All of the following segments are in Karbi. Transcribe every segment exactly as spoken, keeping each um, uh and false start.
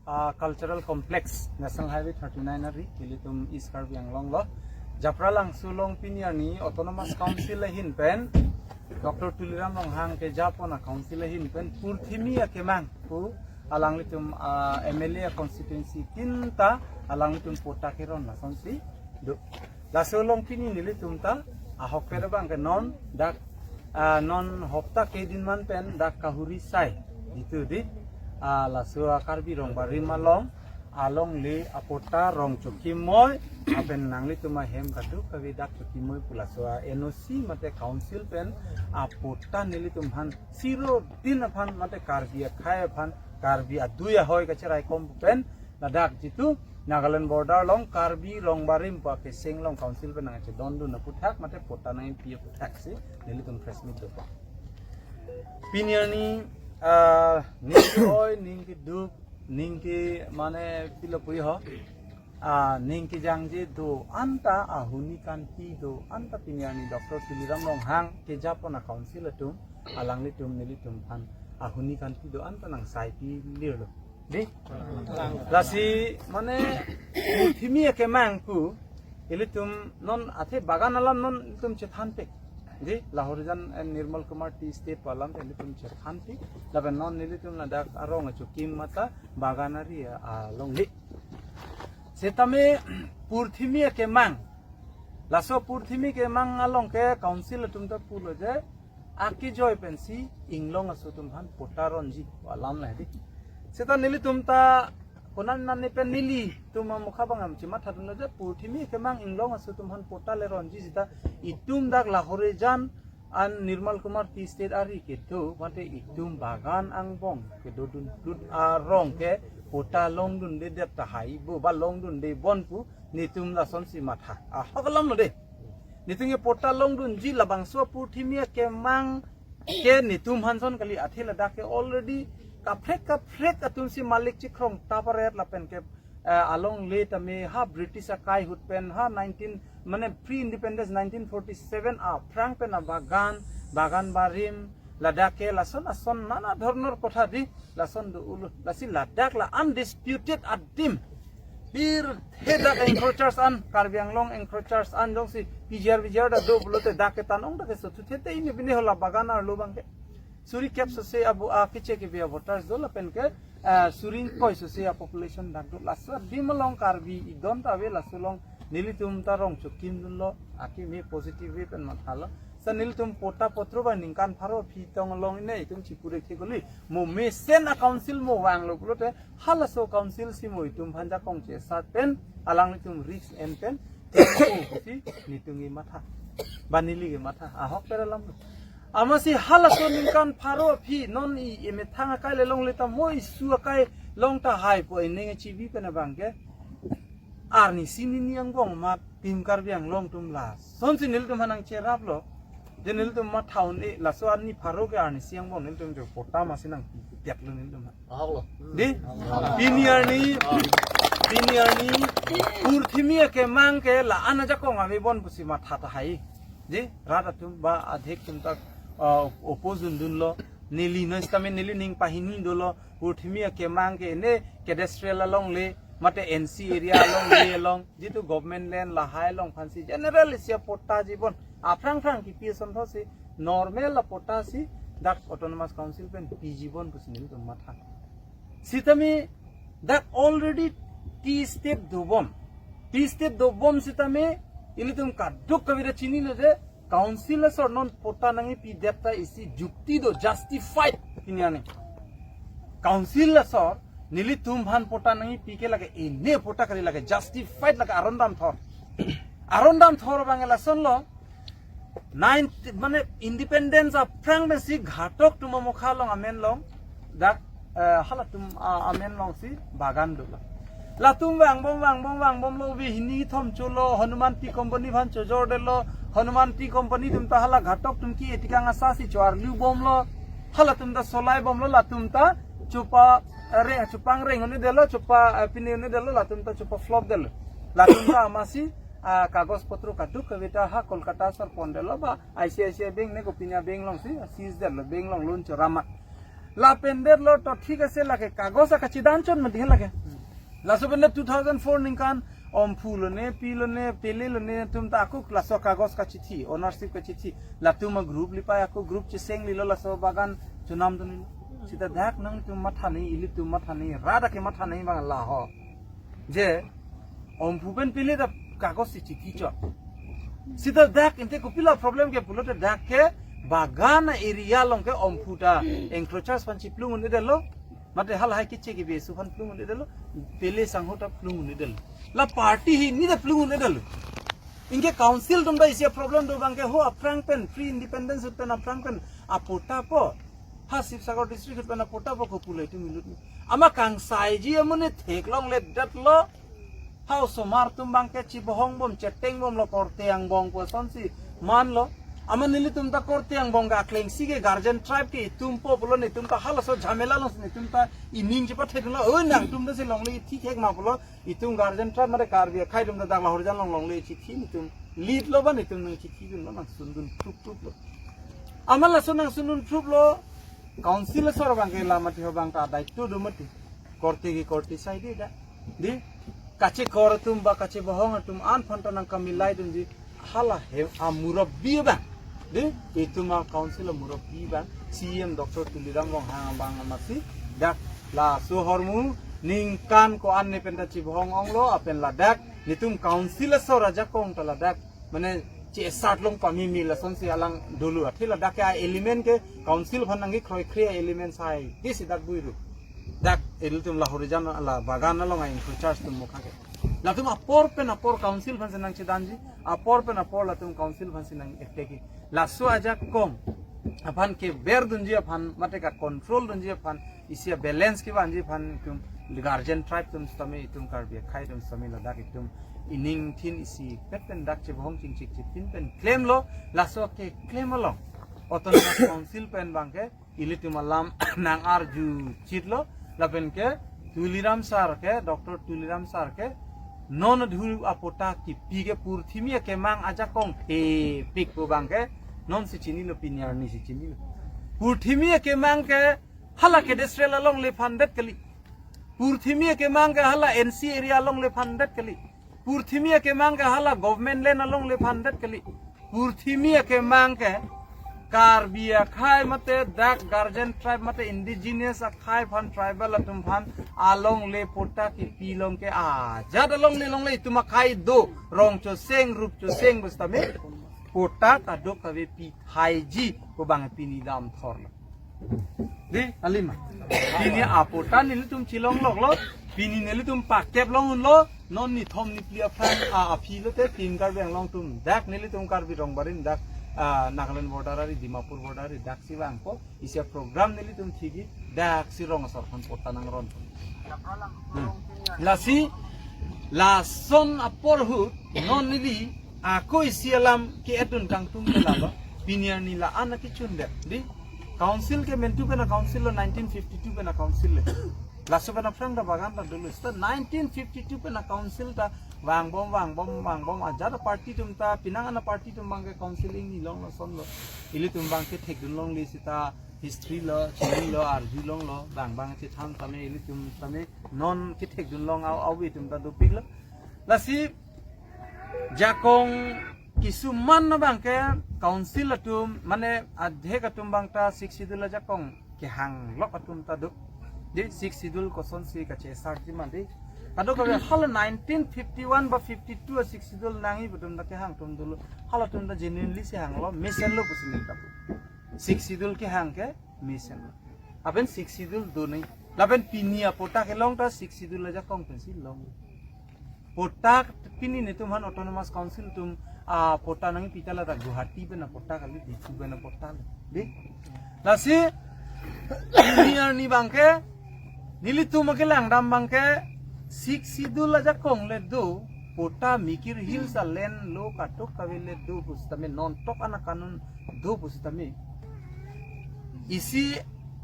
Ah, Cultural Complex, National Highway thirty-nine ari, ilitum East Karbi Anglong lo. Japra langso along pini arni Autonomous Council ahin pen, Doctor Tuliram Ronghang kejapon a-council ahin pen, Purthimi Akemang pu alanglitum, ah, M L A constituency tin ta alanglitum patta keron lasonsi do. Laso along pini nelitum ta ahokpet abang ke non dak, ah, non hopta kedinman pen dak kahuri sai itu di, ah, laso a-Karbi Rongbarim along alongle apatta rong chokimoi, lapen nanglitum ahem kadokave dak chokimoi pu laso a-N O C mate council pen apatta nelitum aphan siro din aphan mate Karbi akhei aphan, Karbi adui ahoi kacheraikom pen ladak jitu Nagaland border along Karbi Rongbarim pu akeseng along council pen nangchedondun aputhak mate patta nangpi aputhak si nelitum press meet dopo. Pini arni, ah, ning ke-oi, ning keduk, ning ke mane pilo puji ho, ah, ning kejangje do-an ta, ahuni kanti do-an ta pini arni Doctor Tuliram Ronghang kejapon a-council atum alanglitum nelitum aphan ahuni kanti do-an ta nangsaipi lirlo. Di? Lasi mane Purthimi Akemang pu ilitum non athe bagan alam non ilitum chethanpik. Di, Lahorijan and Nirmal Kumar Tea Estate pu alam ilitum chethanpik. Lapen non nelitum ladak arong achokim mate bagan ari alongle. Setame Purthimi Akemang, laso Purthimi Akemang along ke council atum ta pulo je, akejoi pensi inglong aso atum aphan patta ronji pu alam le di. Seta nelitum ta konat nani pen nelitum amokha abang am chematha dunlo je Purthimi Akemang inglong aso atum aphan patta le ronji seta itum dak Lahorijan and Nirmal Kumar Tea Estate ari kedo mate itum bagan angbong kedodun plut arong ke patta longdunde det tahai bo ba longdunde bon pu netum lasonsi matha. Ahok alam lo de. Netum ke patta longdunji labangso Purthimi Akemang ke netum aphan son kali, athe ladak ke already kaprek kaprek atumsi malik chikrong taparet lapen ke, eh, alongle tame ha British akai ahut pen ha nineteen mane pre-independence nineteen forty-seven aphrang pen abagan, bagan barim, ladak ke lason ason nana dhornor kotha di lason do-olo. Lasi ladak la undisputed adim. Pirthe dak encroachers an, Karbi Anglong encroachers an jongsi P G R V G R dak do pulote dak ke tan ong dak ke sothu the te ini bini hala bagan arlo abang ke suri kep sose abu a keche ke via voters do lapen ke, eh, suri ingkoi sose a-population dak do. Laso adim along Karbi idon ta ave, laso along nelitum ta rong chokim dunlo, akimi positive way pen mathalo. Sa nelitum patta potro ba ningkan pharo aphi tong along ine itum chipure the kuli. Mo mesen a-council mo vanglo pulote halaso council si mo itum aphan jakong chesat pen alanglitum risk en pen tempo si netum kematha. Ba neli kematha. Ahokpet alam lo. Amatsi halaso ningkan pharo aphi non i emethang akai le longle ta mo isu akai long tahai pu ining chibi pen abang ke arnisi hini angbong amat Team Karbi Anglong atum lasonsi nelitum aphan nangcheraplo. Je nelitum matha un-e laso arni pharo ke arnisi angbong nelitum jo patta masi nangpi detlo nelitum aphan. Ahok lo. Di? Pini arni, pini arni Purthimi Akemang ke la-an ajakong ave bon pusi matha tahai. Di? Rat atum ba adhek atum ta, uh, oppose dun dunlo. Neli no sitame neli ning pahini dolo. Purthimi Akemang ke ne cadastral alongle mate N C area alongle along jitu government land lahai along aphansi general isi apatta ji bon aphrang phrang kipi ason thotsi normal apatta si dak Autonomous Council pen piji bon pusi nelitum matha. Sitame dak already tea estate dobom. Tea estate dobom sitame ilitum kadokave ta chinilo je council asor non patta nangkepi det ta isi jukti do, justified pini arni. Council asor nelitum aphan patta nangkepi ke lake ine patta kali, lake justified, lake aron damthor. Aron damthor abang lason lo. Nine, mane independence aphrang pensi Ghatok atum amokha along amen long dak, eh, halatum, ah, amen longsi bagan dolo. Latum vangbom vangbom vangbomlo, ove hini thom cholo, Hanuman Tea Company aphan chojor detlo, Hanuman Tea Company atum ta hala Ghatok atum ke etikang asa si choarlu bomlo. Halatum ta solai bomlo, latum ta chopa, eh, re, chopang reng un-e detlo, chopa, eh, pine un-e detlo, latum ta chopa flop detlo. Latum ta amatsi, ah, kagoj potro kadokave ta ha Kolkata asor pon detlo ba I C I C I Bank ne kopine bank longsi, ah, seize detlo, bank along loan chora amat. Lapen det lo to thik ase, lake kagos akachidan chot mati lake. Laso pen two thousand four ningkan Omphu lone, Pi lone, Pele lone, tum ta ako laso kagos kachithi, ownership kachithi. Latum a group lipai ako group cheseng lilo laso bagan chonam dun lilo. Sita dak nangtum matha nangji, ilitum matha nangji, rat ake matha nangji abang laho. Je, Omphu pen Pele ta kagos si chithi chot. Sita dak inte kopilo problem ke pulote dak ke bagan area along ke Omphu ta encroachers aphan chiplung un-edetlo. Mate halahai kiche ke besu aphan plung un-edetlo. Pele sangho ta plung un-edetlo. La party hini ta plung un-edetlo. Anke council atum ta isi problem do abang ke ho aphrang pen, pre-independence pen aphrang pen apatta po. Ha Sibsagar district pen apatta po ko pulai tu milut. Amat kangsaiji amonit theklongledet lo. Ha osomar atum abang ke chibohong bom, cheteng bomlo, korte angbong pu asonsi manlo. Amat nelitum ta korte angbong ke aklengsi ke guardian tribe ke itum po pulo, netum ta halaso jhamela alongsi netum ta ining chepathe dunlo. Oi, nangtum ta si longle ithi thek ma pulo. Itum guardian tribe mate Karbi akhai atum ta dak Lahorijan along longle chithi netum lead lo ba netum nangchithi dunlo, nangsun dun thrup thrup lo. Amat laso nangsun dun thrup lo, council asor abang ke la mati ho abang ta daityo do mati. Korte ke korte sai de da. Di, kachekor atum ba kachebohong atum an aphan ta nangkamilai dunji. Hala he amurabbi abang. Di, itum a council amurabbi abang C E M Doctor Tuliram Ronghang abang amatsi dak laso ahormu ningkan ko-an ne pen ta chibohong onglo, lapen ladak netum council asor ajakong ta ladak mane che-start long pamimi lasonsi alang dolo, athe ladak ke a element ke council aphan nangkekroikre a element sai, di si dak buiru. Dak ilitum Lahorijan la bagan along a in charge atum mokha ke. Latum apor pen apor council aphansi nangchedanji, apor pen apor latum council aphansi nang-attack-i. Laso ajakong aphan keber dunji aphan mate ka-control dunji aphan, isi a-balance kevanji aphan itum guardian tribe atum sitame, itum Karbi akhai atum sitame ladak itum ining thin isi pet pen dak chebohong chingchik chipin pen klemlo, laso keklem along Autonomous Council pen abang ke ilitum alam nang-arju chitlo, lapen ke Tuliram sir ke, Doctor Tuliram sir ke, non adhu apatta kipi ke purthimi akemang ajakong thepik pu abang ke, non si chinilo, pini arni si chinilo. Purthimi akemang ke hala cadastral alongle aphan det kali. Purthimi akemang ke hala N C area alongle aphan det kali. Purthimi akemang ke hala government land alongle aphan det kali. Purthimi akemang ke Karbi akhai mate dak guardian tribe mate indigenous akhai aphan, tribal atum aphan alongle patta kipi along ke ajat alongle alongle itum akhai do, rong choseng rup choseng pu sitame patta kadokave pithaiji pu abang pini damthorlo. Di, alima. Pini apatta nelitum chilongloklo, pini nelitum pakep long unlo, non nithom niphli aphan, a, aphi lote Team Karbi Anglong atum, dak nelitum Karbi Rongbarim, dak, a, Nagaland border ari, Dimapur border ari, dak si vangpo, isi a-program nelitum thigi, dak si rong asor aphan patta nangron. Hmm. Lasi, lason apor ahut, non neli, ako isi alam ke-et dun kangtung ke laba, pini arni la-an akechun det, di. Council ke mentu pen a-council lo, nineteen fifty-two pen a-council le. Laso pen aphrang ta bagan ta dolo. Seta nineteen fifty-two pen a-council ta vangbom, vangbom, vangbom. Ajat a-party atum ta, penang an a-party atum abang ke council ingni longlo, sonlo. Ilitum abang ke thekdun longle seta history lo, chinilo, arjulonglo, bang bang chethan tame, ilitum tame, non kethekdun long au, au itum ta dopiklo. Lasi, jakong kisuman abang ke council atum, mane adhek atum abang ta Sixth Schedule ajakong kehanglok atum ta do. Di Sixth Schedule kosonsi kachesarji ma di. Kadokave hala nineteen fifty-one ba fifty-two a-Sixth Schedule nangji pu atum ta kehang atum dolo. Halatum ta genuinely si hanglo, mesenlo pusi neli ta pu. Sixth Schedule kehang ke mesenlo. Lapen Sixth Schedule do nangji. Lapen pini apatta kelong ta Sixth Schedule ajakong pensi long. Patta pini netum aphan Autonomous Council atum apatta nangpi ta la ta Guwahati pen apatta kali, Diphu pen apatta kali. Di? Lasi pini arni abang ke, nelitum akelang dam abang ke, Sixth Schedule ajakong le do, patta Mikir Hills a-land lo kadokave le do pu sitame, non tok an a-kanun do pu sitame. Isi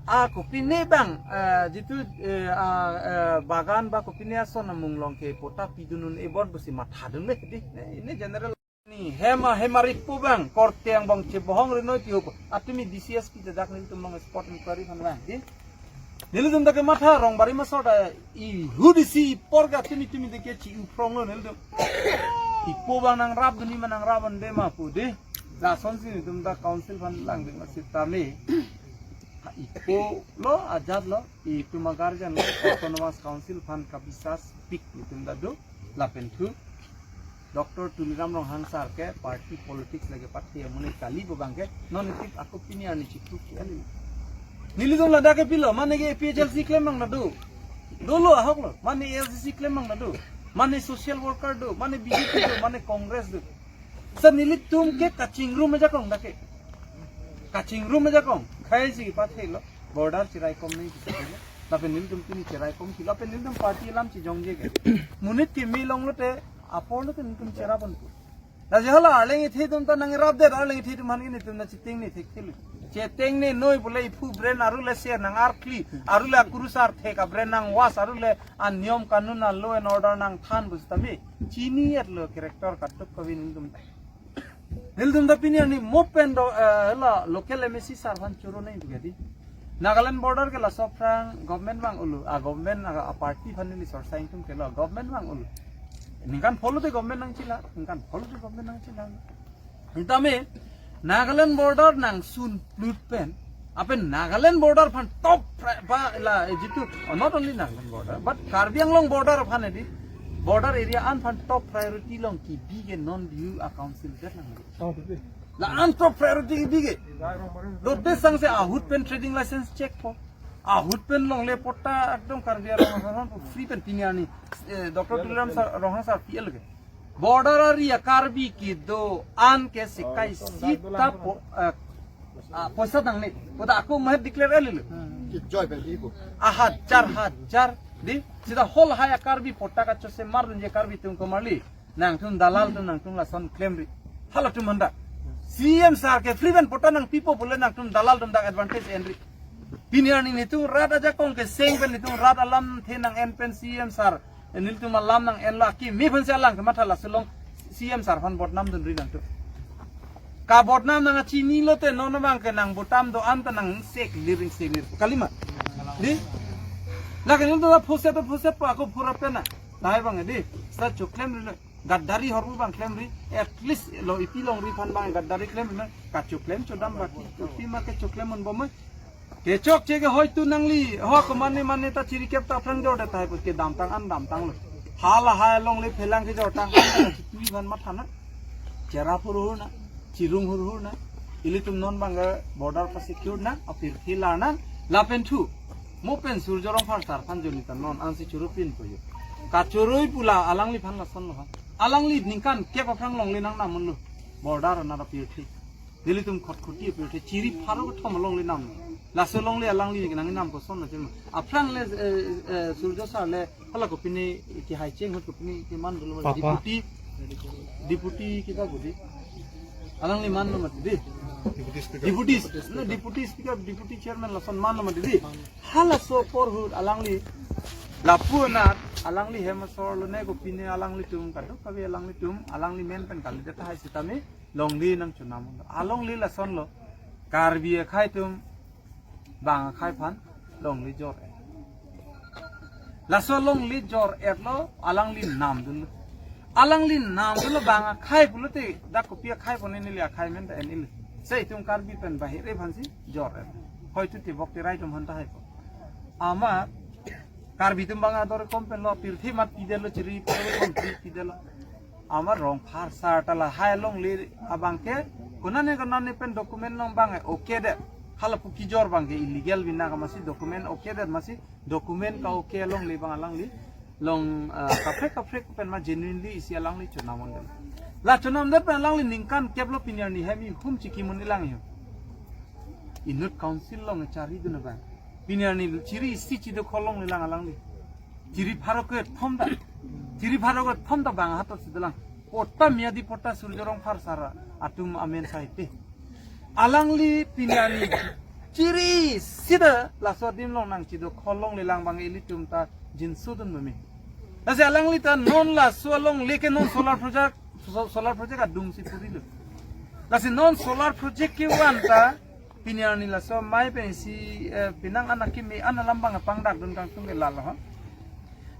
a kopine abang, eh, jitu, eh, a, eh, bagan ba kopine ason amung along ke patta pidun un-e bon pusi mathadun le di. Ne, ne general ni hem a, hem arit pu abang, korte angbong chebohong rinoi piho pu. Atumi D C S P ta dak nelitum along spot inquiry aphan vang di. Nelitum ta kematha Rongbari Masor ta ihut isi ipor ke tumi tumi de ke chi-u phronglo nelitum. Ipo abang nangrap dunji ma nangrap ande ma pu de. Lasonsi nelitum ta council aphan langding masitame. Ha, ipo lo, ajat lo, itum a-guardian lo, autonomous council aphan kabisas pik nelitum ta do, lapen thu Doctor Tuliram Ronghang sar ke party politics lake party amonit kali pu abang ke non itik ako pini arni chikru kiali. Nelitum ladak ke pilo, mane ke A P H L C klem abang ta do. Dolo ahok lo, mane A S D C klem abang ta do. Mane social worker do, mane B J P do, mane Congress do. Sir, nelitum ke kachingrum ajakong dak ke. Kachingrum ajakong. Khai si pathelo. Border chiraikom nangji si pathelo. Lapen nelitum pini chiraikom si. Lapen nelitum party alam chijongje ke. Monit kimi longlo te, apor lo te nelitum chirapon pu. Lasi hala arleng ithe atum ta nangrapdet, arleng ithe atum aphan ke nelitum ta chetengne thekthelo. Chetengnenoi pule iphu brain aru le ser nangarkli, aru le akurusar thek a-brain nangwas, aru le aniyom kanun a-law and order nangthan pusitame. Chini-etlo character katuk kave nelitum ta. Nelitum ta pini arni mo pen do, eh, la local M A C sar aphan choro nangji pu ke di. Nagaland border ke laso aphrang government vang-olo, a-government a, a-party aphan neli sorsa ingtung ke lo, government vang-olo. Ningkan pholo te government nangchila, ningkan pholo te government nangchila. Sitame Nagaland border nangsun plut pen, apen Nagaland border aphan top pri-, ba la, eh, jitu, oh, not only Nagaland border but Karbi Anglong border aphan edi, border area an aphan top priority along kebi ke non diu a-council det lang. Oh, betul. La an top priority kebi ke. Dode sangse ahut pen trading license check po. Ahut pen longle patta ekdom Karbi Anglong aphan free pen pini arni, eh, Doctor Tuliram sar, Ronghang sar P L ke. Border area Karbi kedo-an ke sekai sita po, eh, ah, poisa dangne. Pada ako mahet declare alilo. Joy bel ibu. Ahajar hajar di. Sita whole hai a-Karbi patta kachose mardunji Karbi atum komarli. Nangtum dalal atum nangtum lason klemri. Halatum handa. C M sar ke free pen patta nangpipo pule nangtum dalal atum dak advantage enri. Pini arni nelitum rat ajakong ke seng pen nelitum rat alamthe nang-en pen C M sar. Nelitum alam nang-enlo akimi aphan si alang kematha laso along C M sar aphan botnam dunri nangtum. Kabotnam nangchinilo te non abang ke nang botam do-an ta nang seklir seklir. Kalima. Di? Lake nelitum ta phuset to phuset po ako phura pena. Nai abang di. Sa choklemri lo. Gaddari ahormu abang klemri. At least lo ipi longri aphan abang gaddari klemri na. Kachoklem chodam baki. Ipi ma ke choklem un bomoi. Kechokche ke hoitu nangli, ho ko mane mane ta chirikep ta aphrang jor de tahai pu kedamtang an damtanglo. Hala hai longle phelang kejortang an ta chitui aphan mathana. Chera hurhur na, chirung hurhur na. Ilitum non abang ke border pa secure na, apirthe la na, lapen thu. Mo pen Surjya Rongphar sar aphan joni ta non ansi choro pinpo yo. Kachoroi pu la alangliphan lasonlo ha. Alangli ningkan kep aphrang longle nangnam unlo. Border na apirthe. Nelitum khotkhoti apirthe chiri pharo kethom alongle nam. Laso alongle alangli nangnam koson na chema. Aphrang le, eh, eh, Surjya sar le hala kopine kehai cheng ahut kopine keman dolo mati. Papa. Deputy, deputy kita budi. Alangli manlo mati di. Deputy speaker. Deputy, no, deputy speaker, deputy chairman lason manlo mati di. Halaso apor ahut alangli lapu anat alangli hem asor lone kopine alanglitum kadokave alanglitum alangli men pen kalidet tahai sitame longle nangchonam. Alongle lasonlo. Karbi akhai atum bang akhai aphan longle jor-et. Laso longle jor-etlo alangli namdunlo. Alangli namdunlo bang akhai pulote dak kopi akhai pon neli akhai men ta en ili. Se itum Karbi pen bahire aphansi jor-et. Hoitu tebok terai atum aphan tahai po. Ama Karbi atum bang ador kom penlo pirthe mat pidetlo chiri pirthe mat pidetlo. Ama Rongphar sar ta lahai longle abang ke konane konane pen document along abang ke okay det. Hala pu kejor abang ke illegal bina ka masi document okay det masi document ka okay alongle abang alangli long, ah, kaprek kaprek pen ma genuinely isi alangli chonam un det. La chonam det pen alangli ningkan keplo pini arni hem ihum chiki mun ilang yo. Inut council along charidun abang. Pini arni chiri isi chido kholong lelang alangli. Chiri pharo kethom ta. Chiri pharo kethom ta bang ahatot si dolang. Patta miyadi patta Surjya Rongphar sar atum amen saipe. Alangli pini arni chiri isi ta laso adim along nangchido kholong lelang abang ilitum ta jinsudun meme. Lasi alangli ta non laso alongle ke non solar project, so-, solar project adungsi purilo. Lasi non solar project kevan ta Pini arni laso amei pensi, eh, penang an akimi an alam abang pangdakdun kangtung ke lalo ha.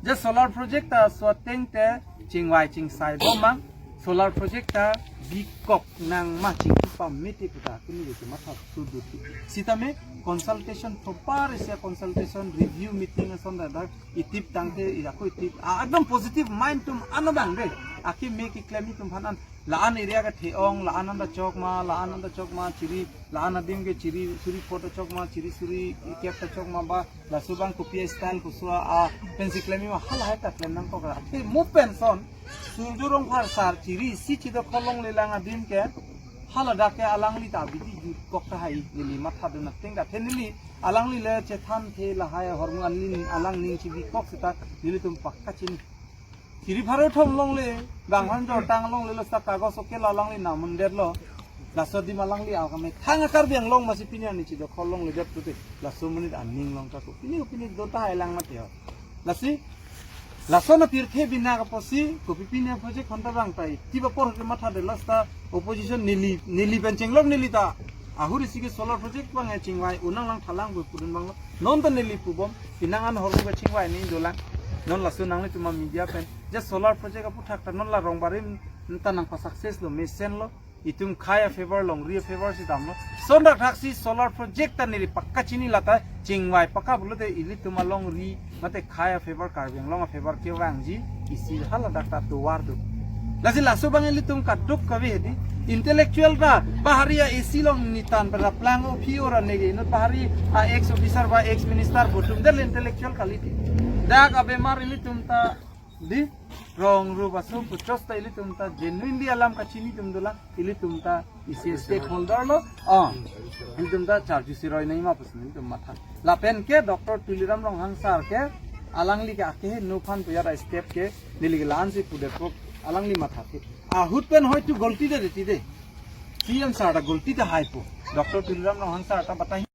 Je solar project ta so ateng te chingvai chingsai bom ma, solar project ta bikok nang ma chingki pamit pu ta kini ke matha sudu. Sitame consultation proper isi consultation review meeting ason dak dak itip tangte i ako itip. Ah, ekdom positive mind atum ano bang de. Akimi keklem atum aphan an la-an area kethe-ong, la-an anta chok ma, la-an anta chok ma, chiri, la-an adim ke chiri, suri phongo ta chok ma, chiri suri kep ta chok ma ba, laso abang kopi a-style koso a, pensi klem ma hala hai ta klem nangkok ra. Te mo penson, Surjya Rongphar sar chiri isi chido kholong lelang adim ke, hala dak ke alangli ta abidi jutkok tahai neli mathadun ateng ta the neli, alangli le chethan the lahai ahormu an ling alang ning chibikok seta nelitum pakka chini. Chiri pharo thom longle, gang han jor tang longle lo sa kagos oke lo alangli namun det lo. Laso adim alangli alkame thang Karbi Anglong masi pini arni chido kholong le det pute. Laso monit aning long ta ko. Pini pini do tahai lang mati ho. Lasi, laso na pirthe bina ka posi, kopi pini project khonta bang tai. Tiba por ke matha de lasta opposition neli, neli pen chenglok neli ta. Ahur isi ke solar project bang e chingvai, unang lang thalang bu pudun bang lo. Non ta neli pubom, pinang an hor ke chingvai ni dolang. Non laso nanglitum a media pen. Je solar project aputhak ta non la rong barim ta nang pa success lo, mesen lo. Itum khei a-favor longri a-favor si damlo. Son dak thak si solar project ta neli pakka chini lata chingvai pakka pulote ilitum alongri mate khei a-favor Karbi Anglong a-favor kevangji isi hala dak ta tovar do. Lasi laso abang ilitum kaduk kave hedi intellectual ta bahari a-A C along nitan pada plang o phi ora nege inut bahari a-ex officer ba ex minister bo atum der intellectual kali di. Dak abemar ilitum ta di rong ru baso puchos ta ilitum ta genuinely alam kachini atum dolang, ilitum ta isi stakeholder lo, ah, ilitum ta charju siroi nai ma pusi ilitum matha. Lapen ke Doctor Tuliram Ronghang sar ke alangli ke ake nu aphan pu ya step ke neli ke la-an si pudet kok alangli matha the. Ahut pen hoitu golti de ti de. C M sar ta golti ta hai po. Doctor Tuliram Ronghang sar ta batai